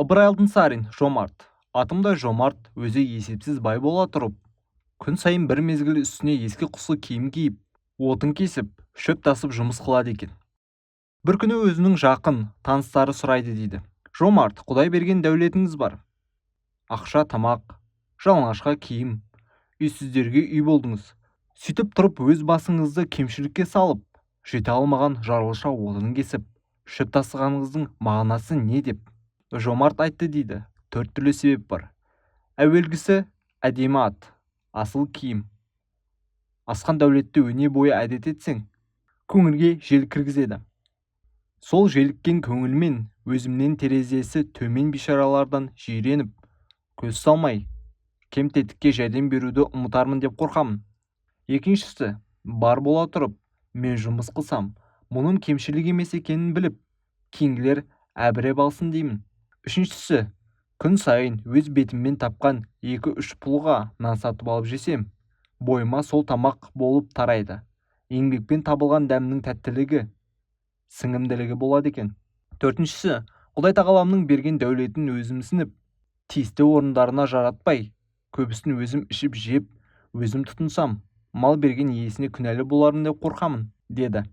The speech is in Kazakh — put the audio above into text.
Ыбырай Алтынсарин жомарт, атымдай жомарт, өзі есепсіз бай бола тұрып, күн сайын бір мезгіл үстіне ескі-құсқы киім киіп, отын кесіп, шөп тасып жұмыс қылады екен. Бір күні өзінің жақын таныстары сұрайды дейді: «Жомарт, Құдай берген дәулетіңіз бар. Ақша, тамақ, жалаңашқа киім, үйсіздерге үй болдыңыз. Сөйтіп тұрып өз басыңызды кемшілікке салып, жете алмаған жарлыша отын кесіп, шөп тасығаныңыздың мағынасы не?» деп. Жомарт айтты дейді: «Төрт түрлі себеп бар. Әуелгісі – әдемі ат, асыл киім, асқан дәулетті өне бойы әдет етсең, көңілге жел кіргізеді. Сол желіккен көңілмен өзімнен терезесі төмен бейшаралардан жиреніп, көз салмай, кем тетікке жәрдем беруді ұмытармын деп қорқамын. Екіншісі, бар бола тұрып, мен жұмыс қылсам, мұным кемшілік емес екенін біліп, кейінгілер әбіреп алсын деймін. Үшіншісі, күн сайын өз бетіммен тапқан екі-үш пұлға нан сатып алып жесем, бойыма сол тамақ болып тарайды. Еңбекпен табылған дәмнің тәттілігі, сіңімділігі болады екен. Төртіншісі, Құдай тағаламның берген дәулетін өзімсініп, тиісті орындарына жаратпай, көбісін өзім ішіп жеп, өзім тұтынсам, мал берген иесіне күнәлі болармын деп қорқамын», – деді.